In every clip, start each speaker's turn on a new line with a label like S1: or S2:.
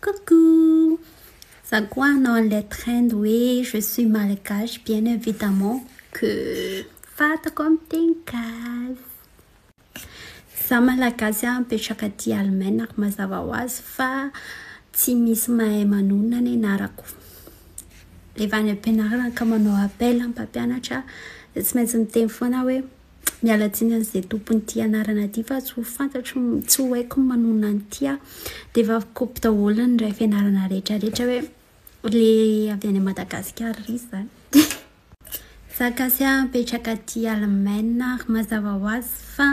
S1: Coucou! Za koa hanao an'ilay trend hoe je suis malgache bien évidemment que fantako amin'ny teny gasy. Za malagasy aho mipetraka aty Allemagne ary mazava ho azy fa tsy misy mahay manonona ny anarako. Rehefa any am-pianarana ka manao appel ny mpampianatra dia tsy maintsy miteny foana aho hoe miala tsiny amin'izay tompon'ity anarana ity fa tsy ho fantatro, tsy ho haiko ny manonona an'ity aho. Dia efa kopy daholo ny iray fianarana rehetra rehetra hoe le avy any Madagasikara ry izany. Za gasy aho mipetraka aty Allemagne ary mazava ho azy fa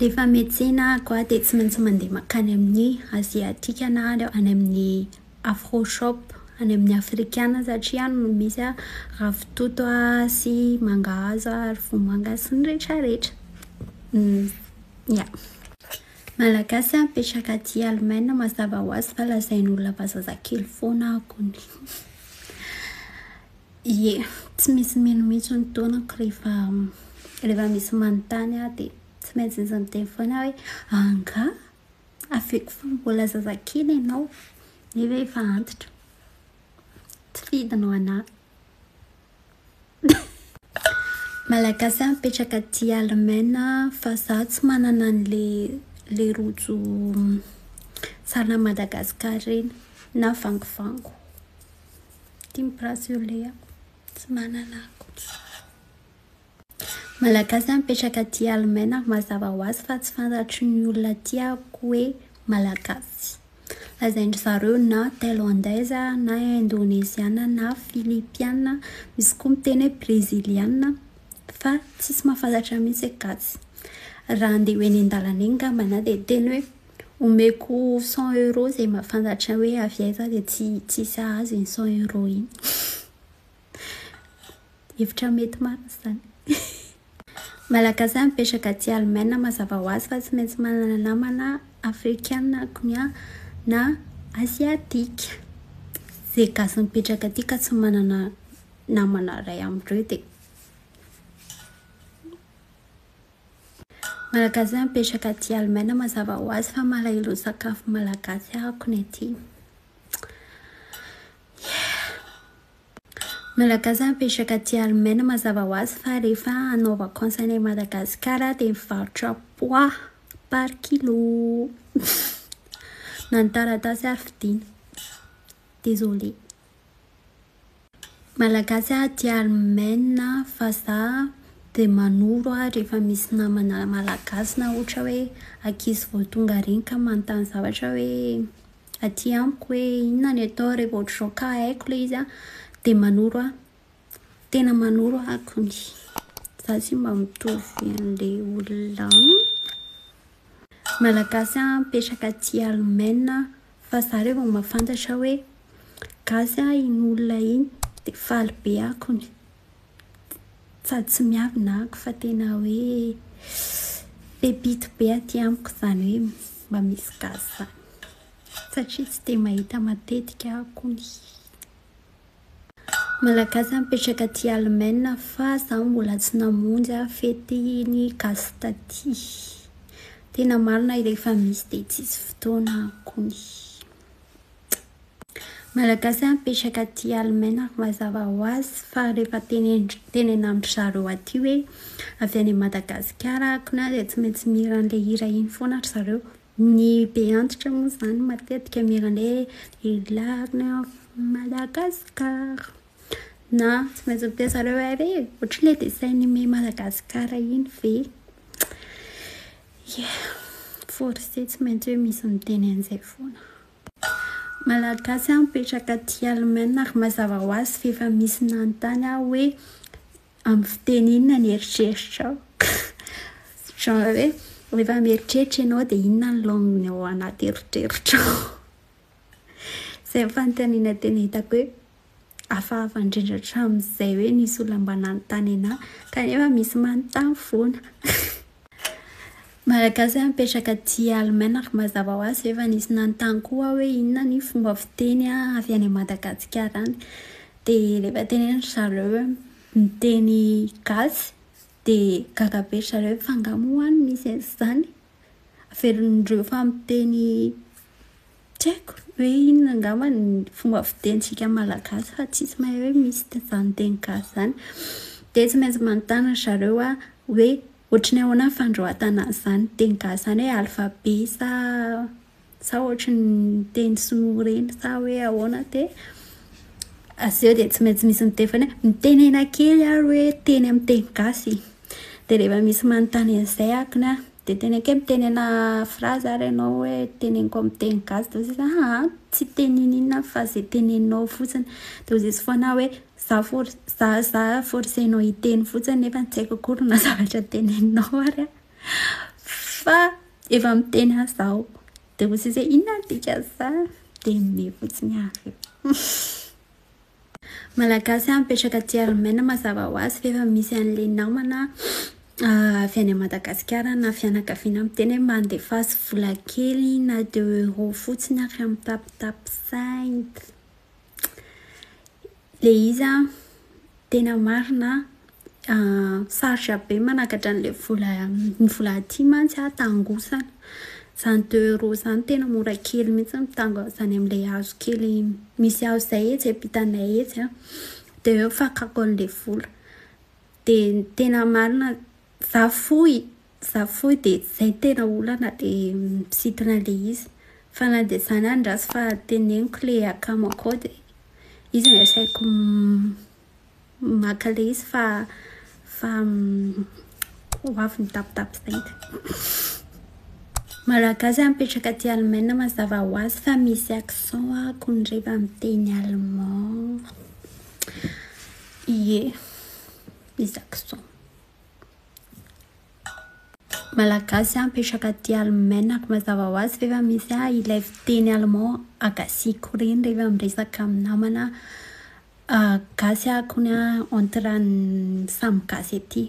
S1: rehefa miantsena aho dia tsy maintsy mandeha mankany amin'ny aziatika na any amin'ny afro shop any amin'ny afrikana satria any no misy ravitoto sy mangahazo ary vomanga sy ny rehetra rehetra. Ya. Malagasy aho mipetraka aty Allemagne mazava ho azy fa lazain'olona fa zazakely foana aho kony. Ie, tsy misy mino mihitsy ny taonako rehefa rehefa misy manontany aho dia tsy maintsy izy miteny foana hoe angaha aveko fa mbola zazakely ianao nefa efa antitra. Tsy fidiny ho an'ahy. Malagasy aho mipetraka aty Allemagne fa za tsy manana an'le le rojo sarina Madagasikara ireny na vangovango. Ity ny bracelet-ako, tsy manana ako. Malagasy aho mipetraka aty Allemagne ary mazava ho azy fa tsy fantatry ny olona aty ako hoe malagasy. Lazain-dry zareo na Thailandaise na Indoneziana na Filipiana, misy koa miteny hoe Breziliana fa tsisy mahafantatra mihitsy hoe gasy. Raha andeha ho eny an-dalana eny angamba na dia hiteny hoe omeko cent euros izay mahafantatra hoe avy aiza dia tsy tsisy hahazo iny cent euros iny. Hevitra mety marina izany. Malagasy aho mipetraka aty Allemagne mazava ho azy fa tsy maintsy manana namana afrikana akony aho na aziatika. Izay gasy mipetraka aty ka tsy manana namana iray amin'ireo dia. Malagasy aho mipetraka aty Allemagne mazava ho azy fa malahelo ny sakafo malagasy ahako ny aty. Malagasy aho mipetraka aty Allemagne mazava ho azy fa rehefa hanao vakansy any Madagasikara dia mivarotra pois par kilo. Na ny taratasy ary vidiana. Désolé. Malagasy aho aty Allemagne fa za dia manoro aho rehefa misy namana malagasy na ohatra hoe ankizy vao tonga ireny ka manontany zavatra hoe aty amiko hoe inona ny atao rehefa ohatr'izao ka haiko ilay izy an, dia manoro aho. Tena manoro aho kony. Za tsy mba mitovy an'ilay olona. Malagasy aho mipetraka aty Allemagne fa za rehefa mahafantatra hoe gasy aho iny olona iny dia faly be aho kony. Sady tsy miavona ako fa tena hoe pépite be aty amiko izany hoe mba misy gasy izany. Satria tsy dia mahita matetika aho kony. Malagasy aho mipetraka aty Allemagne fa za mbola tsy namonjy fety ny gasy taty. Tena marina rehefa misy dia tsisy fotoana kony. Malagasy aho mipetraka aty Allemagne ary mazava ho azy fa rehefa tenenina amin-dry zareo aty hoe avy any Madagasikara ako na dia tsy maintsy mihira an'ilay hira iny foana ry zareo. Ny be antitra moa izany matetika mihira an'ilay hoe Larme of Madagascar na tsy maintsy miteny zareo hoe ary e, ohatran'ilay dessin animé Madagascar iny ve? Ie, forcé tsy maintsy hoe misy miteny an'izay foana. Malagasy aho mipetraka aty Allemagne ary mazava ho azy fa efa misy nanontany aho hoe amin'ny fiteny inona ny eritreritrao? Genre hoe rehefa mieritreritra ianao dia inona ny langue ao anaty eritreritrao? Izay ny fanontaniana tena hitako hoe hafahafa indrindra hatramin'izay hoe nisy olona mba nanontany anahy kanefa misy manontany foana. Malagasy aho mipetraka aty Allemagne ary mazava ho azy efa nisy nanontany koa aho hoe inona ny fomba fiteny avy any Madagasikara any. Dia rehefa tenenin-dry zareo hoe miteny gasy dia gaga be ry zareo hoe fa angaha moa any misy an'izany? Averin'ireo fa miteny. Tsy haiko hoe inona angamba ny fomba fitenintsika malagasy fa tsisy mahay hoe misy izany teny gasy izany. Dia tsy maintsy manontany ry zareo aho hoe ohatry ny ahoana ny fandroatana an'izany teny gasy izany hoe alphabet sa sa ohatry ny teny sinoa ireny sa hoe ahoana dia avy eo dia tsy maintsy misy miteny foana hoe mitenena kely ary hoe teny amin'ny teny gasy. Dia rehefa misy manontany an'izay akony aho dia teneniko hoe mitenena phrase ary ianao hoe teneniko amin'ny teny gasy dia hoy izy hoe aa tsy teny n'inona fa izay teneninao fotsiny. Dia hoy izy foana hoe za for- za za forcer-nao hiteny fotsiny nefa tsy haiko akory na zavatra teneninao ary aho fa efa miteny aho izao. Dia hoy izy hoe inona no dikan'izany? Dia mihomehy fotsiny aho avy eo. Malagasy aho mipetraka aty Allemagne mazava ho azy fa efa misy an'ilay namana avy any Madagasikara na fianakaviana miteny hoe mba andefaso vola kely na deux euros fotsiny ary amin'ny tapitap send. Ilay izy an, tena marina an, sarotra be manakatra an'ilay vola, ny vola aty mantsy an tangosana. Izany deux euros izany tena mora kely mihitsy mitango an'izany amin'ilay hazo kely misy hazo izay etsy ampitanay etsy an. Dia eo fakako an'ilay vola. Dia ny tena marina, za fohy, za fohy dia izay no tena olana dia misintona an'ilay izy. Fa na dia izany ary andraso fa teneniko ilay akamako ao dia izy no asaiko maka ilay izy fa fa ho avy ny tapitapy saingy. Malagasy aho mipetraka aty Allemagne mazava ho azy fa misy accent ako ny rehefa miteny allemand. Ie, misy accent. Malagasy aho mipetraka aty Allemagne ary mazava ho azy fa efa misy ahy ilay fiteny allemand agasiako ireny rehefa miresaka amin'ny namana gasy ako ny entre ny samy gasy aty.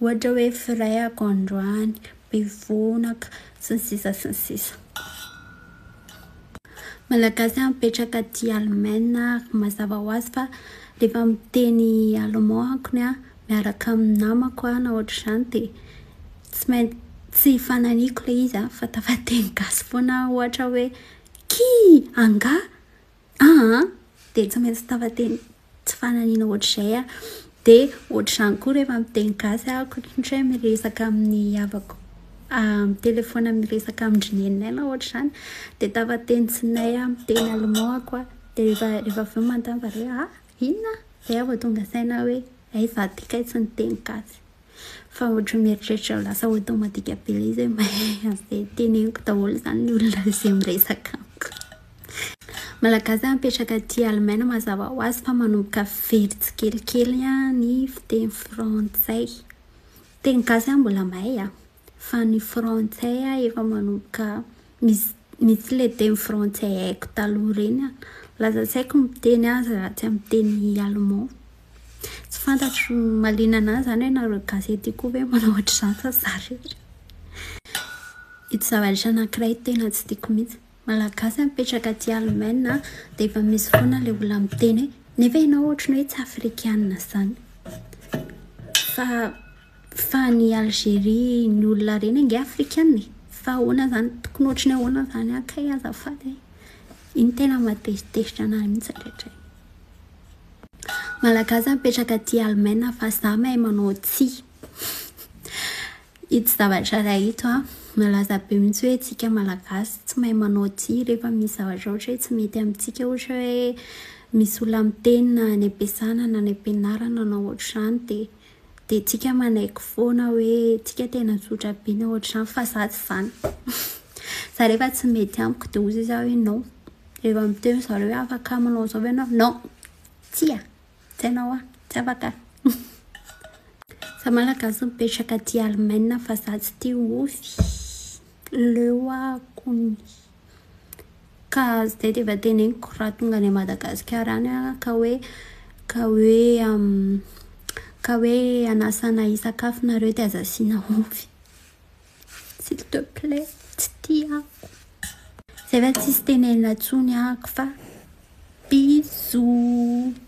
S1: Ohatra hoe frais ako androany, bevonaka, sy ny sisa sy ny sisa. Malagasy aho mipetraka aty Allemagne ary mazava ho azy fa rehefa miteny allemand akony aho miaraka amin'ny namako aho na ohatr'izany dia tsy maintsy tsy fananiko ilay izy an fa tafateny gasy foana aho ohatra hoe ki! angaha? Aa! Dia tsy maintsy tafateny tsy fananina ohatr'izay aho. Dia ohatr'izany koa rehefa miteny gasy aho ohatra hoe miresaka amin'ny havako amin'ny telefaonina miresaka amin-dry neninay na ohatr'izany dia tafateny tsy nay aho miteny allemand ako aho. Dia rehefa rehefa avy eo manontany zareo hoe ah! Inona? Zay aho vao tonga saina hoe hay za ty kay tsy niteny gasy. Fa ohatran'ny mieritreritra ho lasa automatique be ilay izy hoe mahay an'izay teneniko daholo izany ny olona izay miresaka amiko. Malagasy aho mipetraka aty Allemagne mazava ho azy fa manomboka very tsikelikely ny fiteny frantsay. Teny gasy aho mbola mahay a, fa ny frantsay efa manomboka misy misy ilay teny frantsay haiko taloha ireny a, lasa tsy haiko miteny azy raha tsy amin'ny teny allemand. Tsy fantatro mahaliana anah izany hoe nareo gasy aty koa ve manao ohatr'izany sa za irery. Ito zavatra anankiray tena tsy tiako mihitsy. Malagasy mipetraka aty Allemagne dia efa misy foana ilay olona miteny hoe nefa ianao ohatry ny hoe tsy afrikana izany. Fa fa ny Algerie ny olona ireny ange afrikana e. Fa ahoana izany tokony ohatry ny ahoana izany aho kay azafady e. Iny tena mahatezitezitra anahy mihitsy indraindray. Malagasy mipetraka aty Allemagne fa za mahay manao tsia. Ito zavatra iray ito an, malaza be mihitsy hoe tsika malagasy tsy mahay manao tsia rehefa misy zavatra ohatra hoe tsy mety amintsika ohatra hoe misy olona miteny na any am-piasana na any am-pianarana na ohatr'izany dia dia tsika manaiky foana hoe tsika tena tsotra be na ohatr'izany fa za tsy izany. Za rehefa tsy mety amiko dia hoy izy hoe non. Rehefa miteny zareo hoe afaka manao an'izao ve ianao? Non! Tsia! Tsy hainao aho, tsy afaka. Za malagasy mipetraka aty Allemagne fa za tsy tia ovy. Leo akony. Ka zay dia efa teneniko raha tonga any Madagasikara any aho ka hoe ka hoe ka hoe hanasa anay hisakafo nareo dia aza asiana ovy. S'il te plait, tsy tia aho. Zay fa tsisy tenenina intsony ahako fa bisous.